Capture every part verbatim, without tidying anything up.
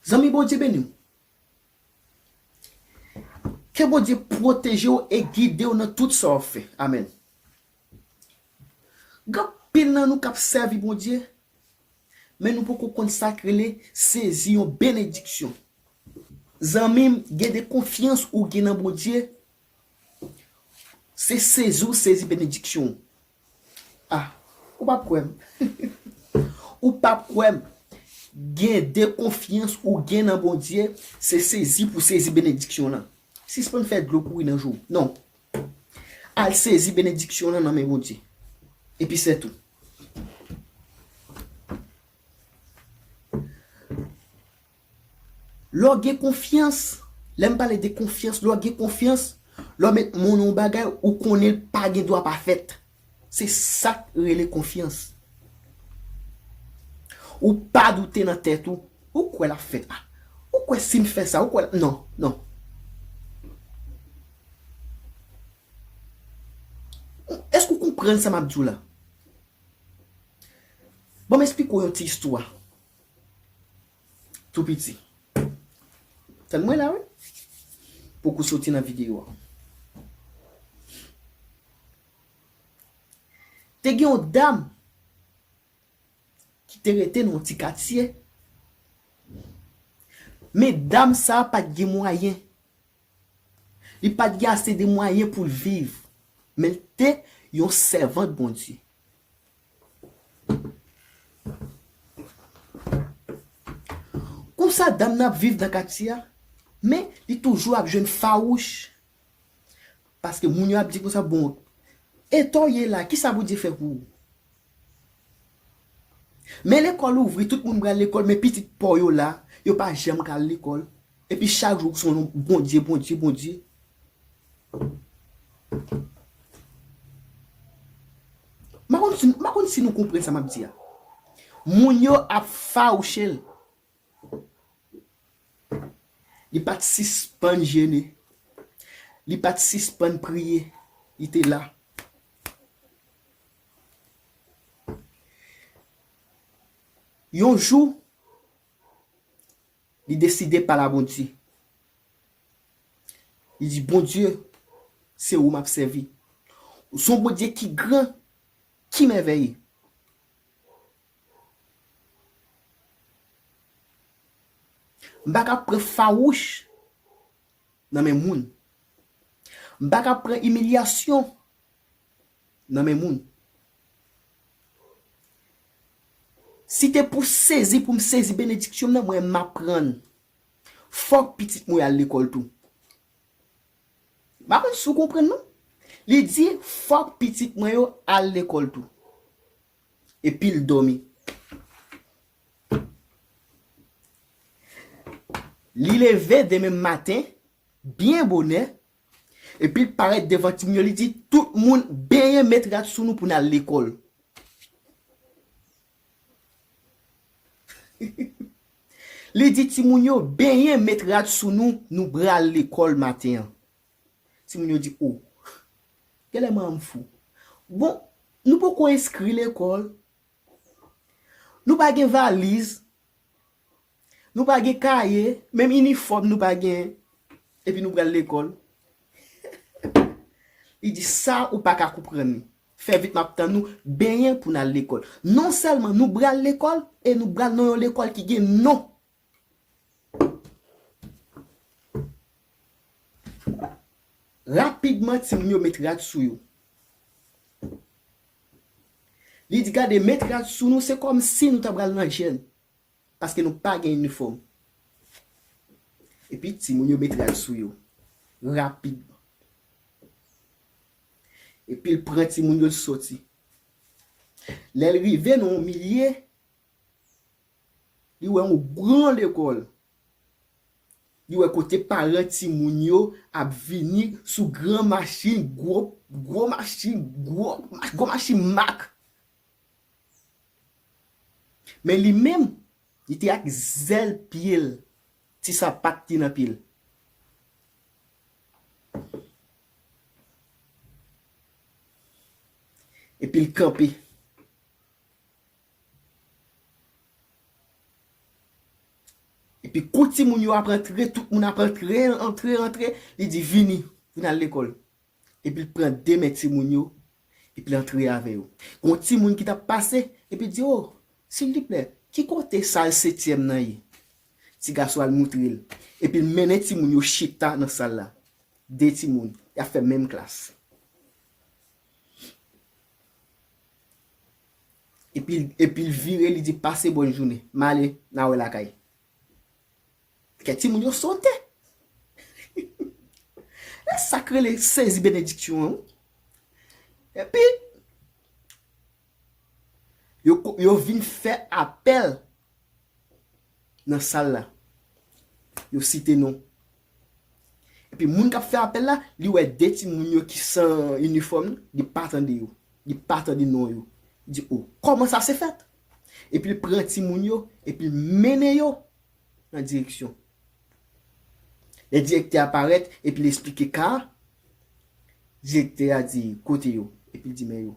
Zanmi, Bondye beni w. Ke Bondye pwoteje w e gide w nan tout sa w ap fè. Amèn. Gen anpil nan nou k ap sèvi Bondye, men nou poko konn sa k rele sezi yon benediksyon. Zanmi m, gen de konfyans ou gen nan Bondye, se sezi w sezi benediksyon w. Ah, ou p ap kwè m. Ou p ap kwè m. Gen de konfyans ou gen nan Bondye, se sezi pou sezi benediksyon lan. Sispann fè dlo kouri nan je w. Non. Al sezi benediksyon lan nan men Bondye. Epi se tou. Lè w gen konfyans, lè m pale de konfyans, lè w gen konfyans, lè w met men w nan yon bagay, ou konnen l pa gen dwa pa fèt. Se sa k rele konfyans. Ou pa doute nan tèt ou. Ou kwè l ap fèt. Ah, ou kwè si m fè sa, ou kwè l, non, non. Èske ou konprann sa m ap di w la? Ban m esplike w yon ti istwa. Tou piti. Tann mwen la, wi. Poko soti nan videyo a. Te gen yon dam ki te rete nan yon ti katye. Men dam sa a pa t gen mwayen. Li pa t gen ase de mwayen pou l viv. Men l te yon sèvant Bondye. Konsa, dam nan ap viv nan katye a, men li toujou ap jwenn fawouch. Paske moun yo ap di konsa, bon, eta w ye la, kisa Bondye fè pou ou? Men lekòl ouvri, tout moun pral lekòl, men pitit pa w yo la, yo pa janm ka al lekòl. Epi chak jou se yon Bondye, Bondye, Bondye. M pa konn si, m pa konn si nou konprann sa m ap di a. Moun yo ap fawouche l. Li pa t sispann jene. Li pa t sispann priye. Li te la. Yon jou, li deside pale a Bondye. Li di, Bondye, se ou m ap sèvi. Ou se yon Bondye ki gran, ki mèvèye. M pa ka pran fawouch nan men moun. M pa ka pran imilyasyon nan men moun. Si te pou sezi, pou m sezi benediksyon m nan, mwen m ap pran l. Fòk pitit mwen al lekòl tou. M pa konn si w konprann non. Li di, fòk pitit mwen yo al lekòl tou. Epi l dòmi. Li leve demen maten, byen bonè, epi l parèt devan timoun yo, li di, tout moun benyen met rad sou nou pou n al lekòl. Li di timoun yo, benyen met rad sou nou, nou pral lekòl maten an. Timoun yo di, o, genlè manman m fou. Bon, nou poko enskri lekòl. Nou pa gen valiz. Nou pa gen kaye. Menm inifòm nou pa gen. Epi nou pral lekòl. Li di, sa ou pa ka konprann li. Fè vit, m ap tann nou, benyen pou n al lekòl. Non sèlman nou pral lekòl, e nou pral nan yon lekòl ki gen non. Rapidman, timoun yo met rad sou yo. Li di, gade, met rad sou nou, se kòmsi nou ta pral nan jèn. Paske nou pa gen inifòm. Epi, timoun yo met rad sou yo. Rapidman. Epi, l pran timoun yo, l soti. Lè l rive nan yon milye, li wè yon gran lekòl. Li wè kote paran timoun yo ap vini sou gran machin, gwo, gwo machin, gwo, gwo machin mak. Men li menm, li te ak zèl pye l, ti sapat ki nan pye l. Epi l kanpe. Epi kou timoun yo ap antre, tout moun ap antre, antre, antre, li di, "Vini, vin al lekòl." Epi l pran de men timoun yo, epi l antre avè yo. Gon timoun ki t ap pase, epi l di, "O, silvouplè, ki kote sal setyèm nan ye?" Ti gason al moutre l. Epi l mennen timoun yo chita nan sal la. De timoun, y ap fè menm klas. Epi, epi l vire, li di, "Pase bòn jounen, m ale, n a wè lakay." Kè timoun yo sote. E sa k rele sezi benediksyon an, wi. Epi, yo, ko- yo vin fè apèl nan sal la. Yo site non. Epi moun k ap fè apèl la, li wè de timoun yo ki san inifòm, li pa tande yo. Li pa tande non yo. Li di, "O, kòman sa se fèt?" Epi l pran timoun yo, epi l mennen yo nan direksyon. Lè direktè a parèt, epi l esplike ka a, direktè a di, "Kote yo?" Epi l di, "Men yo."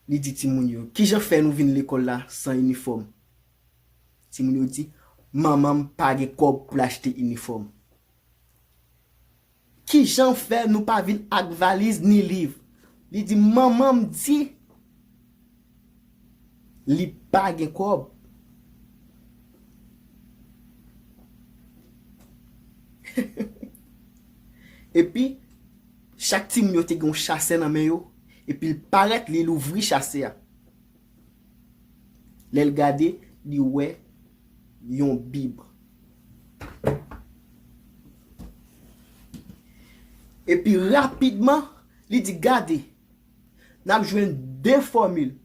Li di timoun yo, "Kijan fè nou vin lekòl la san inifòm?" Timoun yo di, "Manman m pa gen kòb pou l achte inifòm." "Kijan fè nou pa vin ak valiz ni liv?" Li di, "Manman m di li pa gen kòb." Epi, chak timoun yo te gen yon chasè nan men yo, epi l parèt, li louvri chasè a. Lè l gade, li wè yon bib. Epi rapidman, li di, "Gade, n ap jwenn de fòmil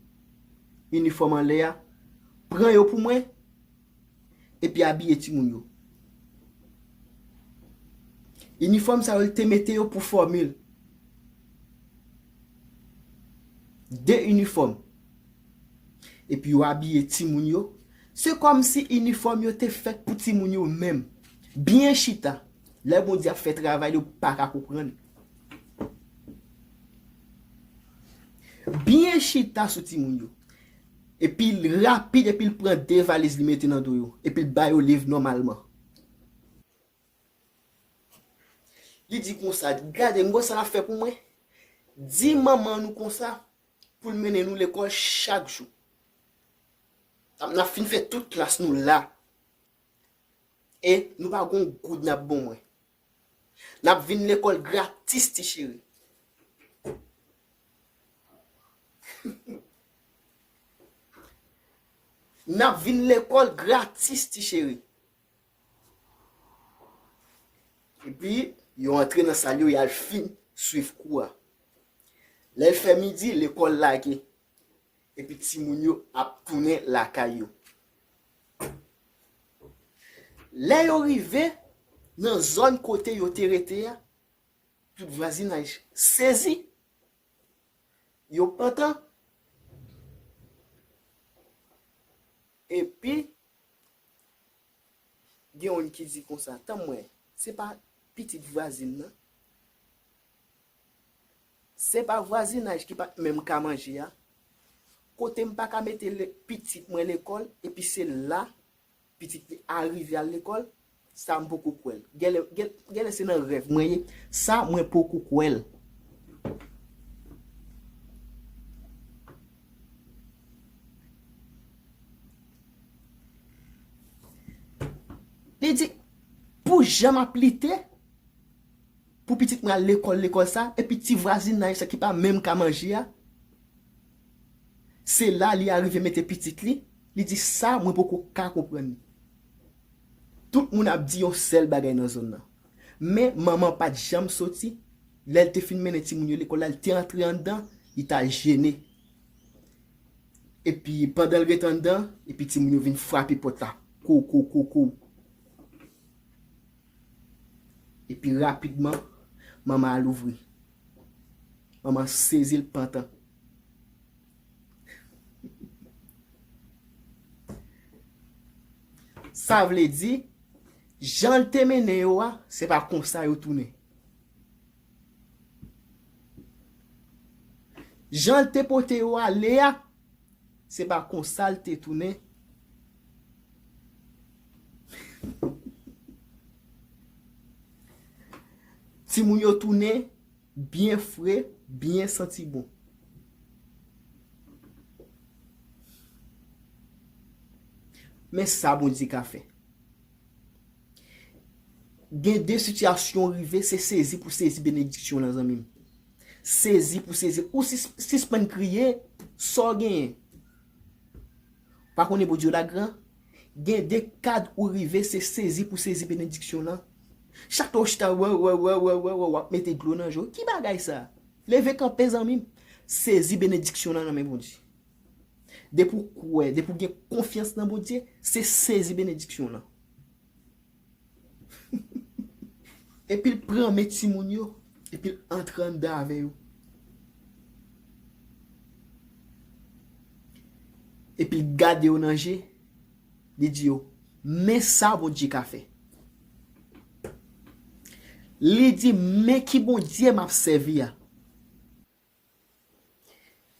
inifòm anlè a, pran yo pou mwen, epi abiye timoun yo." Inifòm sa yo, li te mete yo pou fòmil. De inifòm. Epi yo abiye timoun yo. Se kòmsi inifòm yo te fèt pou timoun yo menm. Byen chita. Lè Bondye ap fè travay li, ou pa ka konprann. Byen chita sou timoun yo. Epi l rapid, epi l pran de valiz li mete nan do yo. Epi l ba yo liv nòmalman. Li di konsa, "Gade, m wè sa l ap fè pou mwen. Di manman nou konsa pou l mennen nou lekòl chak jou. N ap fin fè tout klas nou la. E nou pa gon goud n ap ban mwen. N ap vin lekòl gratis, ti cheri. N ap vin lekòl gratis, ti cheri." Epi, yo antre nan sal yo, y al fin swiv kou a. Lè l fè midi, lekòl lage. Epi timoun yo ap tounen lakay yo. Lè yo rive nan zòn kote yo te rete a, tout vwazinaj sezi. Yo pantan. Epi, gen youn ki di konsa, "Tann mwen, se pa pitit vwazin nan? Se pa vwazinaj ki pa t menm ka manje a? Kote m pa ka mete le- pitit mwen lekòl, epi se la pitit li a rive al lekòl, sa m poko kwè l. Genlè, gen- genlè se nan rèv mwen ye, sa mwen poko kwè l." Li di, "Pou jan m ap lite pou pitit mwen al lekòl, lekòl sa, epi ti vwazinaj sa ki pa menm ka manje a, se la li arive mete pitit li." Li di, "Sa, mwen poko ka konprann li." Tout moun ap di yon sèl bagay nan zòn nan. Men, manman pa t janm soti. Lè l te fin mennen timoun yo lekòl la, l te antre anndan, li t al jene. Epi, pandan l ret anndan, epi timoun yo vin frape pòt la. Kou, kou, kou, kou. Epi, rapidman, manman al ouvri. Manman sezi, l pantan. Sa vle di, jan l te mennen yo a, se pa konsa yo tounen. Jan l te pote yo ale a, Se pa konsa l te tounen. Timoun yo tounen byen fre, byen santi bon. Men sa Bondye ka fè. Gen de sitiyasyon rive, se sezi pou sezi benediksyon lan, zanmi m. Sezi pou sezi. Ou sis-, sispann kriye, sa w genyen? Pa konnen Bondye w la gran? Gen de kad ou rive, se sezi pou sezi benediksyon lan. Chak lè w chita, wè, wè, w ap mete dlo nan je w. Ki bagay sa? Leve kanpe, zanmi m. Sezi benediksyon lan nan men Bondye. Depi w kwè, depi w gen konfyans nan Bondye, se sezi benediksyon lan. Epi l pran men timoun yo, epi l antre anndan avè yo. Epi l gade yo nan je, li di yo, men sa Bondye ka fè. Li di, men ki Bondye m ap sèvi a.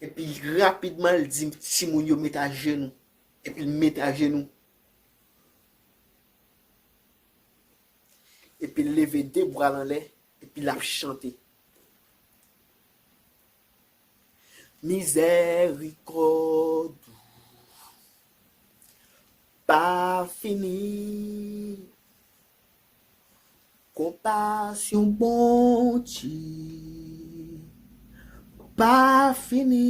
Epi rapidman, l di timoun yo met ajenou. Epi l met ajenou. Epi l leve de bra l anlè. Epi l ap chante. Mizèrikòd ou pa fini. Konpasyon Bondye pa fini.